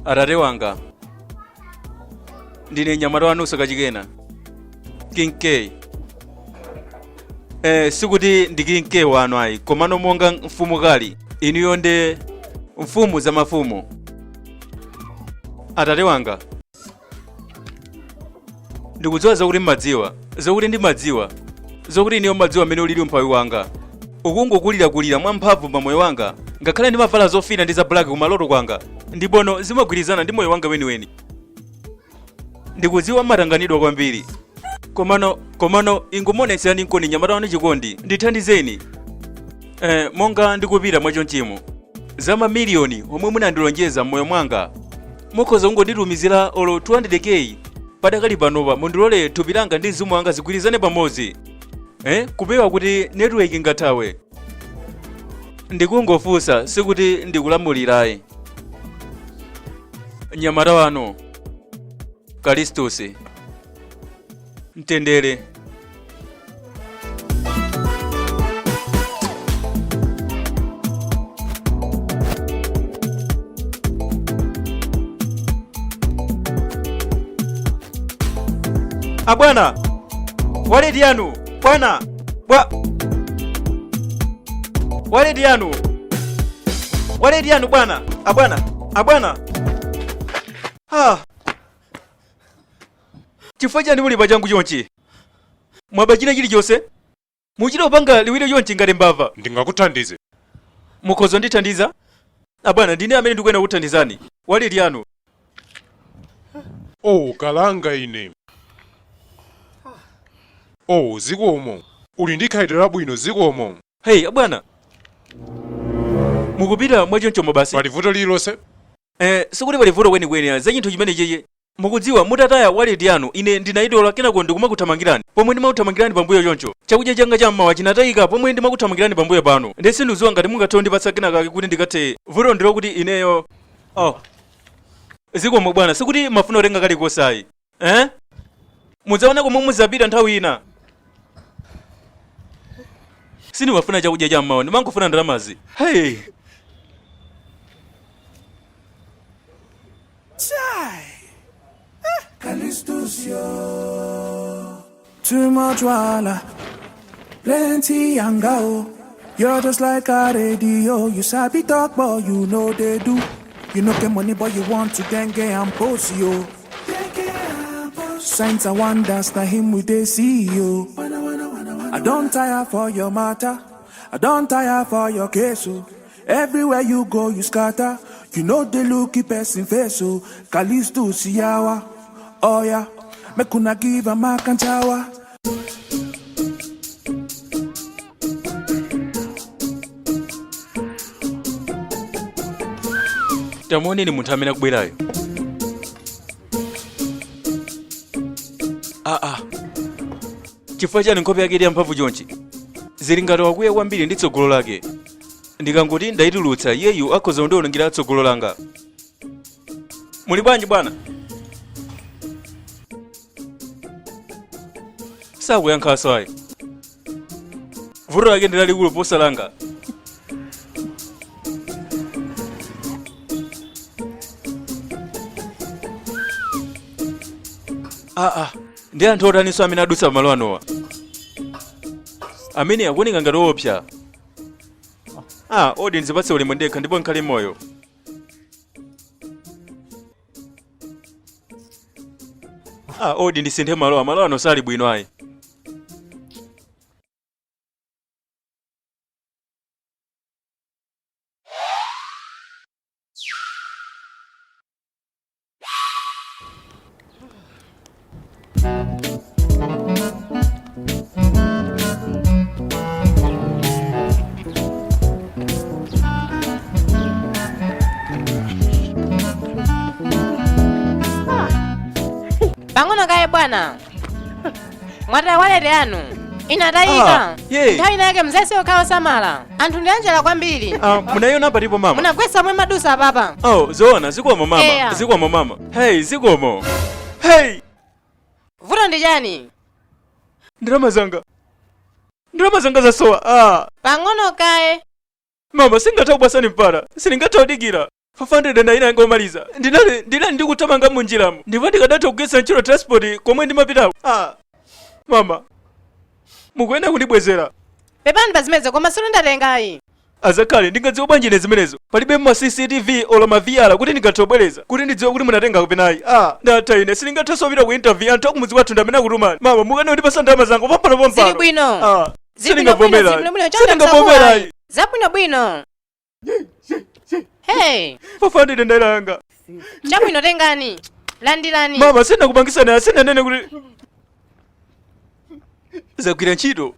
Atate wanga, ndine mnyamata wanunso kachikena, King K. Sikuti ndi King K wanu ayi, komano monga mfumu kali, inuyo nde mfumu za mafumu. Atate wanga, ndikudziwa zakuti mmadziwa zakuti ndimadziwa zakuti inuyo mmadziwa mmene ulili umphawi wanga, ukungokulirakulira mwamphamvu pa moyo wanga. Ngakhale ndimavala zofira ndi za black kumaloto kwanga, ndipono zimagwirizana ndi moyo wanga weniweni. Ndikudziwa mmatanganidwa kwambiri, komano ingomuonetserani nkoni mnyamata wanu chikondi, ndithandizeni. Monga ndikupita mwachonchimo, za mamiliyoni omwe munandilonjeza m'moyo mwanga, mukhoza kungonditumizira olo 200K padakali panopa. Mundilole thupi langa ndi mzimu wanga zigwirizane pamodzi, kupewa kuti network ingathawe. Ndikungofunsa, sikuti ndikulamulirayi. Mnyamata wanu Kalistus. Mtendere. Abwana, waleti yanu bwana, waleti yanu, waleti yanu bwana, abwana, abwana. Ah. Chifukwa chani muli pachangu chonchi? Mwaba china chilichonse? Muchita kupanga liwiro chonchi ngati mbava. Ndingakuthandize? Mukhoza kundithandiza? Abwana, ndine amene ndikuyenera kukuthandizani. Waleti yanu. Oh, kalanga ine. Oh, zikomo. Uli ndi khalidwe labwino, zikomo. Hey, abwana. Mukupita mwachonchomo basi? Pali vuto lililonse? Sikuti pali vuto kwenikweni za chinthu chimene chichi. Mukudziwa, mutataya wallet yanu, ine ndinaitola kenako ndikumakuthamangirani. Pomwe ndimakuthamangirani pambuyo choncho, chakudya changa cham'mawa chinatayika pomwe ndimakuthamangirani pambuyo panu. Ndiye sindikudziwa ngati mungathe kundipatsa kenakake kuti ndikathe. Vuto ndi lokuti ineyo. Oh. Zikomo bwana, sikuti ndimafuna kutenga kalikonse ayi. Eh? Mudzaona komwe mudzapita nthawi ina. Sindimafuna chakudya cham'mawa, ndimangofuna ndalamazi. Hey! Kalistus yo. Too much wahala, plenty yanga oh. You're just like a radio. You sabi talk, but you know they do. You no get money, but you want to dengue and post yo. Signs and wonders, na him we dey see yo. I don tire for your matter. I don tire for your case oh. Everywhere you go, you scatter. You no dey look person face oh. Kalistus yawa, oh yeah. Make una give am a kanchawa. Tamuoneni munthu amene akubwerayo. Aa, chifukwa chani nkhope yake ili yamphamvu chonchi? Zili ngati wakwiya kwambiri ndi tsogolo lake. Ndikangoti ndayitulutsa, iyeyu akhoza kundionongera tsogolo langa. Muli bwanji bwana? Sakuyankhanso ayi. Vuto lake ndi lalikulu kuposa langa. Aa, ndi anthu otaninso amene adutsa pamalo anowa, amene akuoneka ngati oopsa? Ah, odi ndizipatse ulemu ndekha ndipo nkhale moyo. Ah, odi ndisinthe malo, malo ano sali bwino ayi. Pang'ono kaye bwana, mwataya waleti yanu inatayika. Ah, yeah. Nthawi inayake mzese okhala osamala, anthu ndi anjala kwambiri. Ah, munayiona patipo mama? Munagwetsa pomwe mumadusa apapa. Oh, zoona? Zikomo mama. Eya. Zikomo mama. Hey, zikomo. Hey. Vuto ndi chani? Ndalama zanga, ndalama zanga zasowa. Ah. Pang'ono kaye. Mama, singatha kupatsani mpata, sindingatha kudikira. 500 naira yangomaliza. Ndinali ndikuthamanga munjiramo ndipo ndikadatha kugwiritsa ntchito transport komwe ndimapitako. Ah, mama, mukuyenera kundibwezera. Pepani pa zimenezo, koma sindinatengayi. Azakhale, ndingadziwe bwanji ine zimenezo? Palibe ma CCTV olo ma VR kuti ndingathe kubwereza kuti ndidziwe kuti munatenga kapenayi. Ah, ndatha ine, sindingathenso kupita ku interview. Anthu akumudzi kwathu ndi amene akutumani. Mama, mukane kundipasa ndalama zanga pompano pompano. Zili bwino. Ah, Zili bwinobwino, zili sindingavomera. bwinobwino, chonde Sindingavomera. msakuwa. Zabwinobwino. Hey, 500 naira yanga. Chabwino, tengani. Landirani. Mama, sindinakupangisani, sindinanene kuti zagwira ntchito.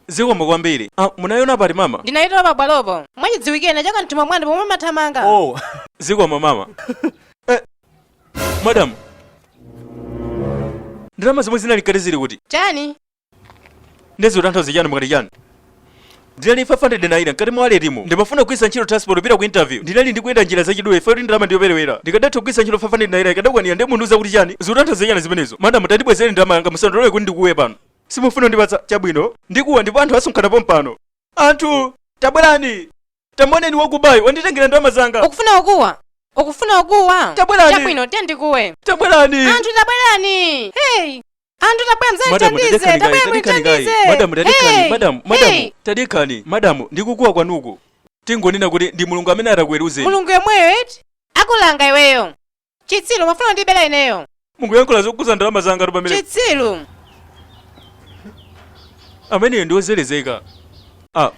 Zikomo kwambiri. Ah, munayona pati, mama? Ndinayitola pabwalopo. Mwachidziwikire nachoka mthumba mwanu pomwe mathamanga. Oh. Zikomo, mama. Eh, madam, ndalama zomwe zinali mkati zili kuti? Chani? Ndizikutanthauza chani? Mukati chani? Ndinali 500 naira mkati mwa waletimo. Ndimafuna kugwiritsa ntchito transport kupita ku interview. Ndinali ndikuyenda njira zachidule kuti ndalama ndiyoperewera. Ndikadatha kugwiritsa ntchito 500 naira, ikadakwanira. Ndiye mundiuza kuti chani? Zikutanthauza chani zimenezo? Madam, tandibwezereni ndalama yanga. Musandolole kuti ndikuwe pano. Simufuna kundipatsa? Chabwino, ndikuwa ndipo anthu asonkhana pompano. Anthu, tabwerani, tamuoneni wakubayo, wanditengera ndalama zanga. Ukufuna ukuwa? Ukufuna ukuwa? Tabwerani. Chabwino, tiye ndikuwe. Tabwerani. Anthu, tabwerani. Hey, anthu, tabwera. Madamu, Mzandithandize. tadekani kayi. Tabwera. Tadekani kayi. Mundithandize. Madamu, tadekani. Hey, Madamu, madamu, hey. tadekani, madamu. Ndikukuwa kwanuko, tingonena kuti ndi Mulungu amene atakuweruzeni. Mulungu yemweyo eti akulanga iweyo. Chitsiru, mafuna ndibera ineyo? Mukuyankhula zokuza ndalama zanga tu pamene. Chitsiru. Ameneyo ndi wozelezeka. Ah,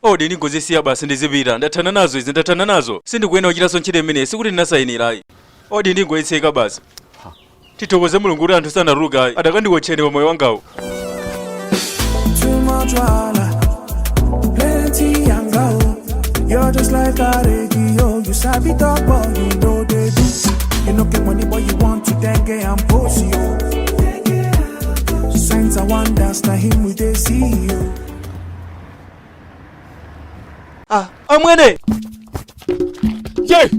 odi, ndingozisiya basi, ndizipita. Ndathana nazo izi, ndathana nazo. Sindikuyena kuchitanso ntchito imeneyi, sikuti ndinasayinirayi. Odi, ndingoyitseka basi. Tithokoze Mulungu kuti anthu sanatuluke ayi, adakandiwotcheni pa moyo wangawo. Too much wahala, plenty yanga. Oh. You're just like a radio. You sabi talk, but you know they do. You no get money, but you want to dengue and post you. Signs and wonders, na him we dey see you. Ah, amwene. Ye.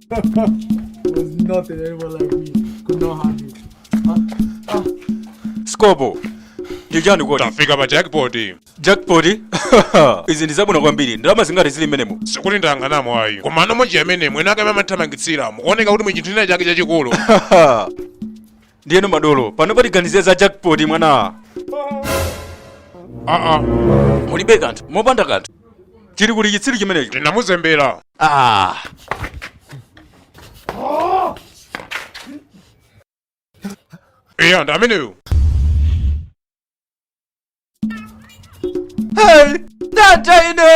Was nothing anyone like me could not handle. Scopo, ndichani kodi? Tafika pa jackpot. Jackpot? Izi ndi zabwino kwambiri. Ndalama zingati zili mmenemo? Sikuti ndayang'anamo ayi, koma ano monji amene mwene ake amathamangitsira, mukuoneka kuti muli chinthu china chake chachikulu. Ndiyeno madolo, pano patiganizire za jackpot, mwana. Aa. Mulibe kanthu, mopanda kanthu. Chili kuti chitsiru chimenecho? Tinamuzembera. Ah. Iya, ndi ameneyo. Hey, ndatha ine.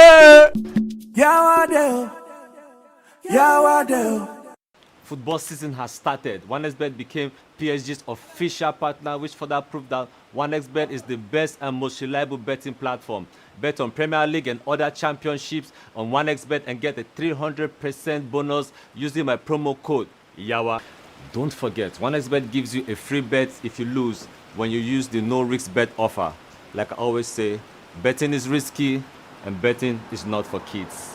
Yawadeo, Yawadeo. Football season has started. 1xBet became PSG's official partner, which further proved that 1xBet is the best and most reliable betting platform. Bet on Premier League and other championships on 1xBet and get a 300% bonus using my promo code YAWA. Don't forget, 1xBet gives you a free bet if you lose when you use the no risk bet offer. Like I always say, betting is risky and betting is not for kids.